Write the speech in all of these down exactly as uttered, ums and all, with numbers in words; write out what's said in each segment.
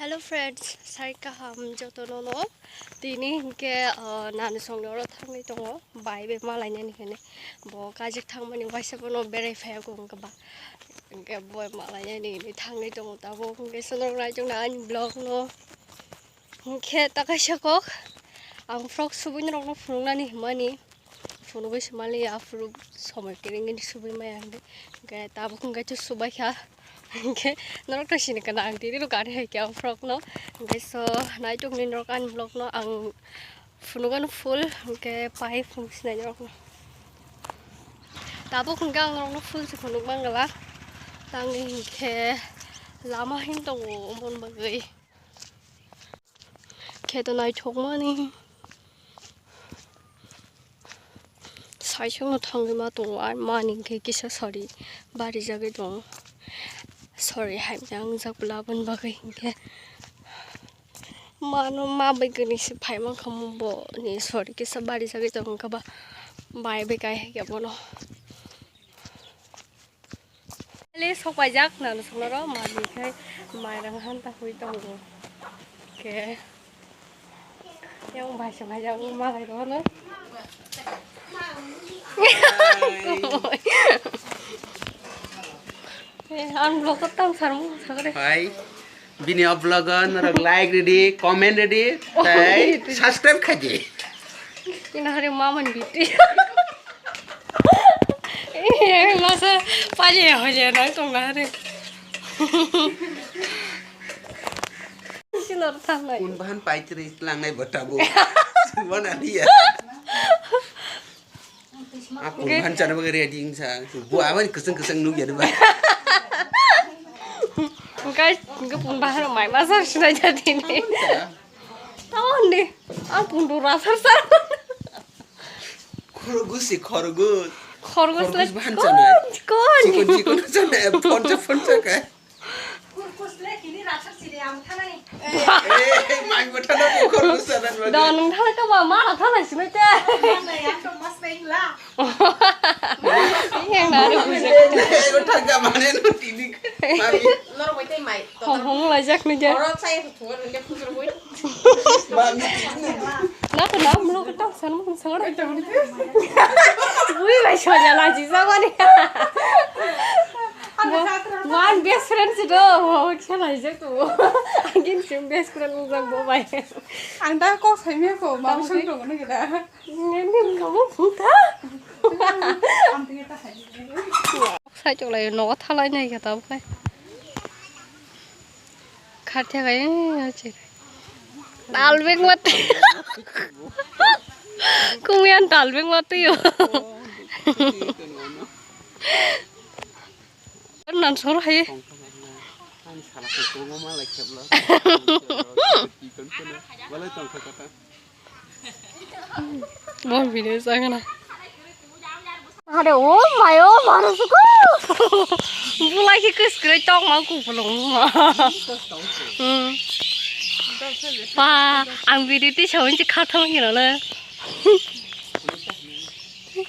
Hello friends, sai kaham jotono no. Tini hinkhe, ah, nani songni oro thangwi tongo, bai bai malainani hwnwi. Bo kajik thangmani waisa bono berai phaiya kho wngkha ba. Hinkhe bo malainani hwnwi thangwi tongo tabuk. Hinkhe sono naitukna ani vlog no. Hinkhe ta kaisa kok ang frock subui norokno phunuknani hwnmani. Phunugwi swmali aphuru somoi kwrwngni subui maya hinkhe. Hinkhe tabuk hinkhe to subaikha. Hinkhe norok to sini kana ang tini rw gari hai khe ang frock no. Hinkhe so naitukni norok ani vlog no ang phunukgano full hinkhe pai phunuk sinai norokno. Tabuk hinkhe ang norokno full se phunuk mangala. Tangwi hinkhe lama hin tongo omo bagwi. Khe to naithokmani. Saichung no thangwi ma tongo, ar mani hinkhe kisa sori barijagwi tongo. Sori hai mwnang jak laboni bagwi hinkhe mano ma bai gwnwi se phai mankha, bo ni sori kisa barijagwi tongo, wngkha ba bai bai kai hai khe bono. Le sok paijak nang songno ro mani khai mairang han ta hui tongo. Ke. Yang bai se bai jang malai ro no. Eh, ang vlog ko tang sarmo sagre. Hai. Bini o vlog o norok like ridi, comment ridi, tei subscribe khaidi. Ina hari maman biti. Eh, masa paje hoje nang tong na hari. Sinor thangnai. Kun bahan paitri langnai botabo. Simon adia. Aku Oke. Bahan cara bagari ready sa. Bu awan keseng keseng nuk ya deba. Guys, gue pun bahan mai masa sudah jadi nih. Tahun deh. Aku pun dua rasa sar. Khorgus si khorgus. Khorgus le Khorgus bahan kon, chana. Kon. Chikon chikon chana. Poncha poncha ka. Khorgus le kini rasa siri am thanani. Eh, mai botha na khorgus chana. Da nung thana ka ba ma thana sini te. Mana ya to mas pengla. Yang nari bujak. Eh, botha ka mane no tini. Mami. Norok bai tei mai. Hong hong lajak ni ja. Oro chai thungo nungya khujur bui. Mami tini. Na ko na mlo ko tang san mo sangara. Bui bai sonya laji sa mani. One best friend si do. Kya lajak tu. Angin sim best friend mo jak bo bai. Ang da ko sai me ko ma sang to mo ni da. Nini kamu puta. Sai choklai nogo thalai nai khe tabuk khai. Kharthe khai, eh, oche. Talbeng mati. Kumian talbeng mati yo. Nan sor hai. Ani sala ko ko ma lai kheblo. Balai tong kha kata. Mo video sa kana. Are o mayo maro suko. Bulai ki kus kre tong ma ku pulung ma. Hmm. Pa, ang video ti sawin chi khatham hino na.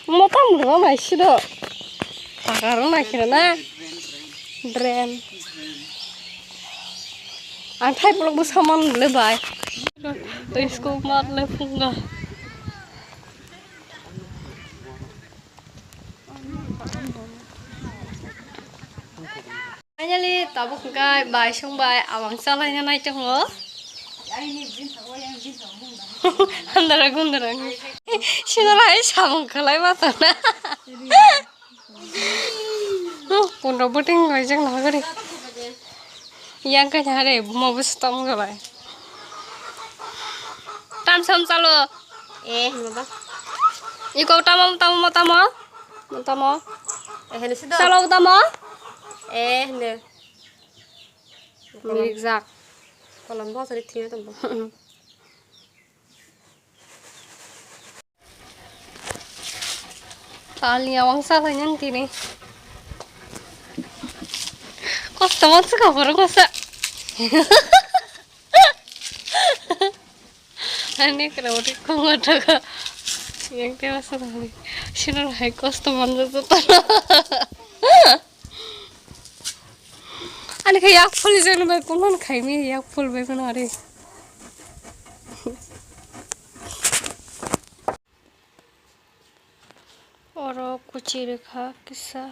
Mo tam ro mai sido. Pakarwng naikhe na. Drain. Ang thai bolok bo saman le bai. Tei school mat le phunga. Finally, tabuk hwnkhe bai song bai awang chalaina nai tongo. Handara gundara. Sinalai samung khalai ma tongna. Pundro buting bai jeng nagari. Yang kanya hare mo bus tam galai. Tam sam chalo. Eh, baba. Iko tamo, tamo, tamo. Tamo. Eh, hene sido. Chalo tamo. Eh, hene. Mirik jak. Kolom bo sari thiyo tamo. Talni awang sa lai nang tini. Kosto man suka borok masa. Ani kena udah kong ada ka. Yang tewa sa lai. Sino hai kosto man sa. Ani khe yak phul jani bai kunon khaimi yak phul bai kuno ari. Oro kuchi rikha kisa.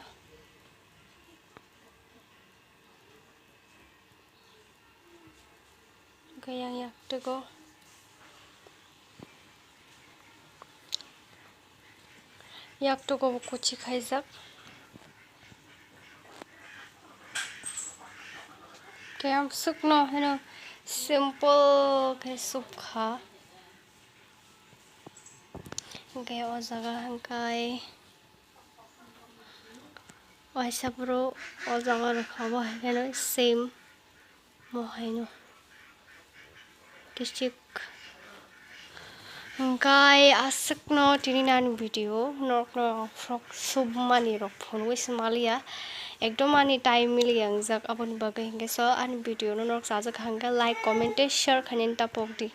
Hwnkhe yang yaktugo, yaktugo bo kuchi khaijak. Khe ang swkno hino simple khe sukha. Hwnkhe o jaga hwnkhe waisa borok o jaga rwkha, bo hai kheno same mo haino kichik. Hwnkhe aswkno tini ani video norokno frog submani rok phunugwi se maliya, ekdom ani time miliya wngjak, aboni bagwi hwnkhe so ani video no norok chajak hwnkhe like, comment tei share khainani tapokdi.